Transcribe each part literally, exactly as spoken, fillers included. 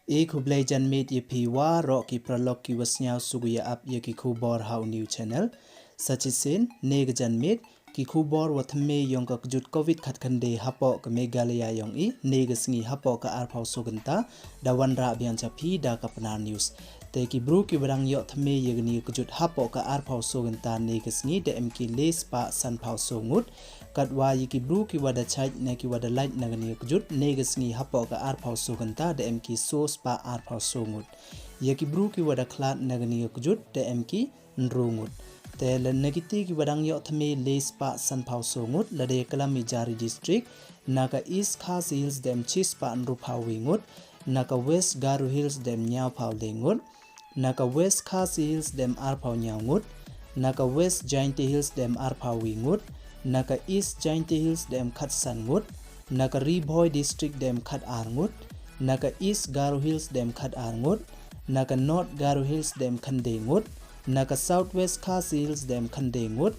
E khublei janmiet ïa phi waroh ki paralok ki wa sñiaw suk ïa ap ïa ki khubor ha u New Channel. Sa chisien, ne ka janmiet, ki khubor wa thymme yong ka kjut covid khatkhyndai hapoh ka Meghalaya yong i, ne ka sngi hapoh ka arphaw so kynta, da wanrah biang cha phi da ka Pnar News. Te ki bru ki wa dang ïoh thymme ïa kani ka kjut hapoh ka arphaw so kynta ne ka sngi da em ki le spah sanphaw so ngut, katwa ïa ki bru ki wa da chait ne ki wa da lait na kani ka kjut ne ka sngi hapoh ka arphaw so kynta da em ki so spah arphaw so ngut. Ïa ki bru ki wa da khlad na kani ka kjut da em ki ynru ngut. Te la na kiti ki wa dang ïoh thymme le spah sanphaw so ngut, lada ïaklam i jari district, na ka East Khasi Hills da em chi spah ynruphaw wi ngut, na ka West Garo Hills da em ñiawphaw le ngut, na ka West Khasi Hills da em arphaw ñiaw ngut, na ka West Jaintia Hills da em arphaw wi ngut, na ka East Jaintia Hills da em khatsan ngut, na ka Ri Bhoi District da em khatar ngut, na ka East Garo Hills da em khatar ngut, na ka North Garo Hills da em khyndai ngut, na ka South West Khasi Hills da em khyndai ngut,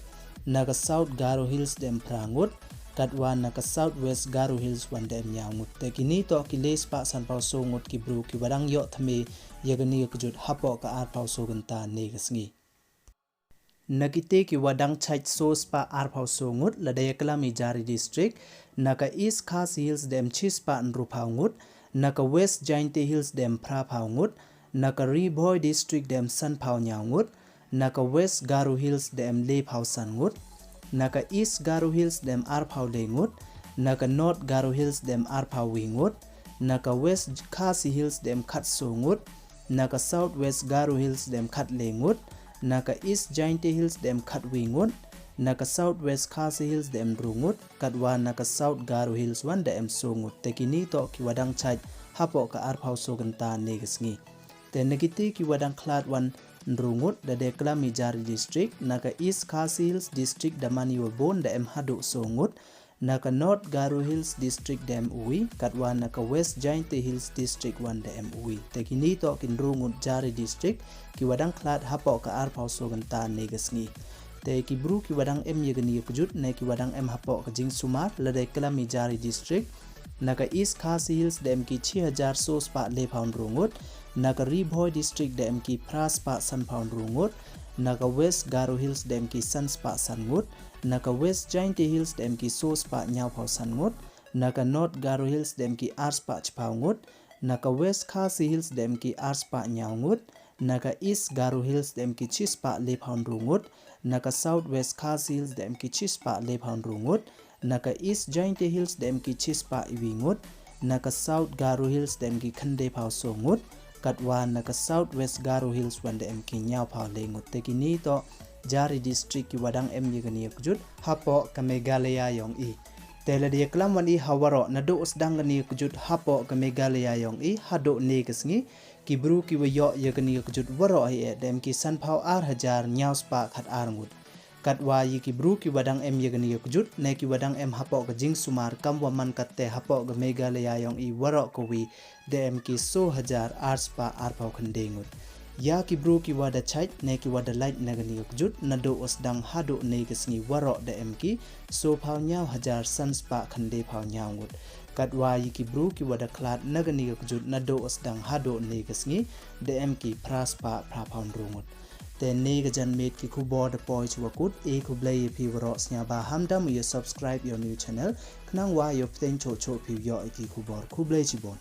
na ka South Garo Hills da em phra ngut, katwa na ka South West Garo Hills wan da em ñiaw ngut. Te kini toh ki le spah sanphaw so ngut ki bru ki wa dang ïoh thymme ïa kani ka kjut hapoh ka arphaw so kynta ne ka sngi. Na kiti ki wa dang chait so spah arphaw so ngut, lada ïaklam i jari district, na ka East Khasi Hills da em chi spah ynruphaw ngut, na ka West Jaintia Hills da em phraphaw ngut, na ka Ri Bhoi District da em sanphaw ñiaw ngut, na ka West Garo Hills da em lephaw san ngut, na ka East Garo Hills da em arphaw le ngut, na ka North Garo Hills da em arphaw wi ngut, na ka West Khasi Hills da em khatso ngut, na ka South West Garo Hills da em khatle ngut, na ka East Jaintia Hills da em khatwi ngut, na ka South West Khasi Hills da em ynru ngut, katwa na ka South Garo Hills wan da em so ngut. Te kini toh ki wa dang chait hapoh ka arphaw so kynta ne ka sngi. Te na kiti ki wa dang khlad wan ynru ngut, lada ïaklam i jari district, na ka East Khasi Hills District da mane wa bun da em haduh so ngut, na ka North Garo Hills District da em uwi, katwa na ka West Jaintia Hills District wan da em uwi. Te kini toh ki ynru ngut jari district ki wa dang khlad hapoh ka arphaw so kynta ne ka sngi. Te ki bru ki wa dang em ïa kani ka kjut ne ki wa dang em hapoh ka jingsumar, lada ïaklam i jari district, na ka East Khasi Hills da em ki chi hajar so spah lephaw ynru ngut, na ka Ri Bhoi District da em ki phra spah sanphaw ynru ngut, na ka West Garo Hills da em ki san spah san ngut, na ka West Jaintia Hills da em ki so spah ñiawphaw san ngut, na ka North Garo Hills da em ki ar spah chiphaw ngut, na ka West Khasi Hills da em ki ar spah ñiaw ngut, na ka East Garo Hills da em ki chi spah lephaw ynru ngut, na ka South West Khasi Hills da em ki chi spah lephaw ynru ngut, na ka East Jaintia Hills da em ki chi spah iwi ngut, na ka South Garo Hills da em ki khyndephaw so ngut, katwa na ka South West Garo Hills wan da em ki ñiawphaw le ngut. Te kini toh jari district ki wa dang em ïa kani ka kjut hapoh ka Meghalaya yong i. Te lada ïaklam wan i ha waroh naduh u sdang kani ka kjut hapoh ka Meghalaya yong i haduh ne ka sngi, ki bru ki wa ïoh ïa kani ka kjut waroh hi eh da em ki sanphaw ar hajar ñiaw spah khatar ngut. Katwa ïa ki bru ki wa dang em ïa kani ka kjut ne ki wa dang em hapoh ka jingsumar kam wa man katte hapoh ka Meghalaya yong i waroh kawi da em ki so hajar ar spah arphaw khyndai ngut. Ïa ki bru ki wa da chait ne ki wa da lait na kani ka kjut naduh u sdang haduh ne ka sngi waroh da em ki sophaw ñiaw hajar san spah khyndephaw ñiaw ngut. Katwa ïa ki bru ki wa da khlad na kani ka kjut naduh u sdang haduh ne ka sngi da em ki phra spah phraphaw ynru ngut. Te ne ka janmiet ki khubor da poi chwa kut. E khublei ïa phi waroh, sngewbha ham dam u ïa subscribe ïa u new channel khnang wa ïa pteng choh choh phi ïoh ïa ki khubor. Khublei chibun.